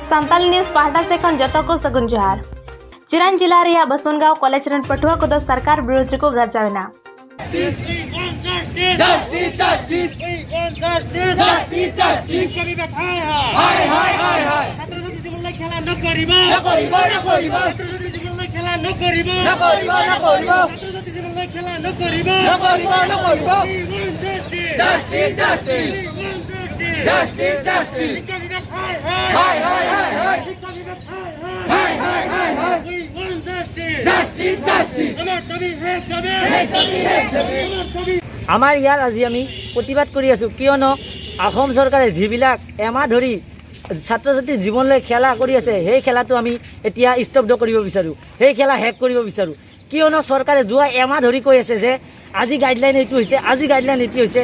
Santal news पाहटा से खन जतो को सगुन जोहार। चिरान जिला रिया बसुनगांव कॉलेज रन पटुआ को सरकार विरोध को गरजावेना। Justice, justice, justice, justice. হায় হায় হায় হায়। খেলা নকৰিব। নকৰিব, নকৰিব। ছাত্ৰ-ছাত্ৰী খেলা নকৰিব। নকৰিব, নকৰিব। ছাত্ৰ-ছাত্ৰী খেলা নকৰিব। নকৰিব, নকৰিব। Justice, justice, justice, justice. হায় হায় হায় হায় হায় হায় হায় হায়। Justice, justice. এক দাবি, এক দাবি। আমাৰ ইয়াত আজি আমি প্ৰতিবাদ কৰি আছোঁ, কিয়নো অসম চৰকাৰে যিবিলাক এমাহ ধৰি ছাত্ৰ ছাত্ৰীৰ জীৱনলৈ খেলা কৰি আছে, সেই খেলাটো আমি এতিয়া স্তব্ধ কৰিব বিচাৰোঁ, সেই খেলা শেষ কৰিব বিচাৰোঁ। কিয়নো চৰকাৰে যোৱা এমাহ ধৰি কৈ আছে যে আজি গাইডলাইন এইটো হৈছে, আজি গাইডলাইন এইটো হৈছে।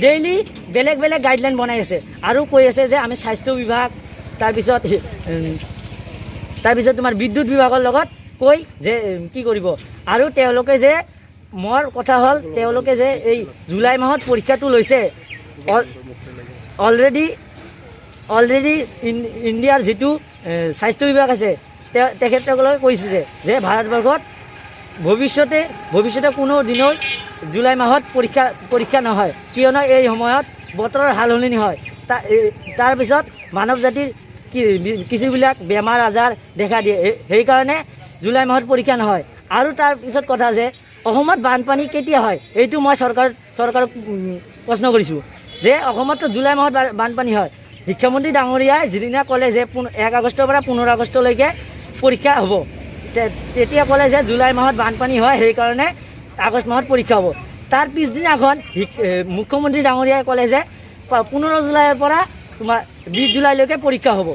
ডেইলি বেলেগ বেলেগ গাইডলাইন বনাই আছে আৰু কৈ আছে যে আমি স্বাস্থ্য বিভাগ, তাৰপিছত তোমাৰ বিদ্যুৎ বিভাগৰ লগত কৈ যে কি কৰিব। আৰু তেওঁলোকে যে, মোৰ কথা হ'ল, তেওঁলোকে যে এই জুলাই মাহত পৰীক্ষাটো লৈছে, অলৰেডি ইণ্ডিয়াৰ যিটো স্বাস্থ্য বিভাগ আছে, তেখেতসকলে কৈছে যে ভাৰতবৰ্ষত ভৱিষ্যতে কোনো দিনও জুলাই মাহত পৰীক্ষা নহয়, কিয়নো এই সময়ত বতৰৰ সাল সলনি হয়। তাৰপিছত মানৱ জাতিৰ কি কিছুবিলাক বেমাৰ আজাৰ দেখা দিয়ে। সেইকাৰণে জুলাই মাহত পৰীক্ষা নহয়। আৰু তাৰপিছত কথা যে অসমত বানপানী কেতিয়া হয়, এইটো মই চৰকাৰক প্ৰশ্ন কৰিছোঁ যে অসমততো জুলাই মাহত বানপানী হয়। শিক্ষামন্ত্ৰী ডাঙৰীয়াই যিদিনা ক'লে যে 1 আগষ্টৰ পৰা 15 আগষ্টলৈকে পৰীক্ষা হ'ব, তেতিয়া ক'লে যে জুলাই মাহত বানপানী হয়, সেইকাৰণে আগষ্ট মাহত পৰীক্ষা হ'ব। তাৰ পিছদিনাখন মুখ্যমন্ত্ৰী ডাঙৰীয়াই ক'লে যে 15 জুলাইৰ পৰা তোমাৰ 20 জুলাইলৈকে পৰীক্ষা হ'ব।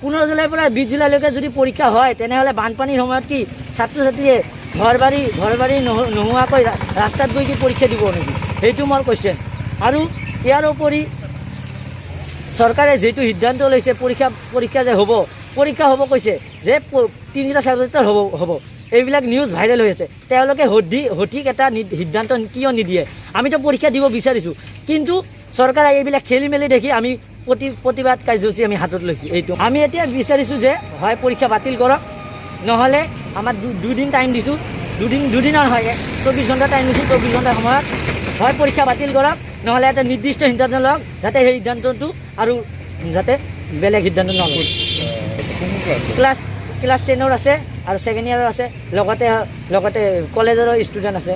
15 জুলাইৰ পৰা 20 জুলাইলৈকে যদি পৰীক্ষা হয়, তেনেহ'লে বানপানীৰ সময়ত কি ছাত্ৰ ছাত্ৰীয়ে ঘৰ বাৰী নোহোৱাকৈ ৰাস্তাত গৈ কি পৰীক্ষা দিব নেকি? সেইটো মোৰ কুৱেশ্যন। আৰু ইয়াৰ উপৰি চৰকাৰে যিটো সিদ্ধান্ত লৈছে, পৰীক্ষা যে হ'ব, পৰীক্ষা হ'ব কৈছে যে তিনিটা ছাবজেক্টৰ হ'ব, এইবিলাক নিউজ ভাইৰেল হৈ আছে। তেওঁলোকে সঠিক এটা সিদ্ধান্ত কিয় নিদিয়ে? আমিতো পৰীক্ষা দিব বিচাৰিছোঁ, কিন্তু চৰকাৰে এইবিলাক খেলি মেলি দেখি আমি প্ৰতিবাদ কাৰ্যসূচী আমি হাতত লৈছোঁ। এইটো আমি এতিয়া বিচাৰিছোঁ যে হয় পৰীক্ষা বাতিল কৰক, নহ'লে আমাৰ দুদিন টাইম দিছোঁ, দুদিন, দুদিনৰ নহয়, 24 ঘণ্টা টাইম দিছোঁ। 24 ঘণ্টাৰ সময়ত হয় পৰীক্ষা বাতিল কৰক, নহ'লে এটা নিৰ্দিষ্ট সিদ্ধান্ত লওক, যাতে সেই সিদ্ধান্তটো আৰু যাতে বেলেগ সিদ্ধান্ত নলয়। ক্লাছ 10ৰ আছে আৰু ছেকেণ্ড ইয়াৰৰ আছে, লগতে কলেজৰো ষ্টুডেণ্ট আছে।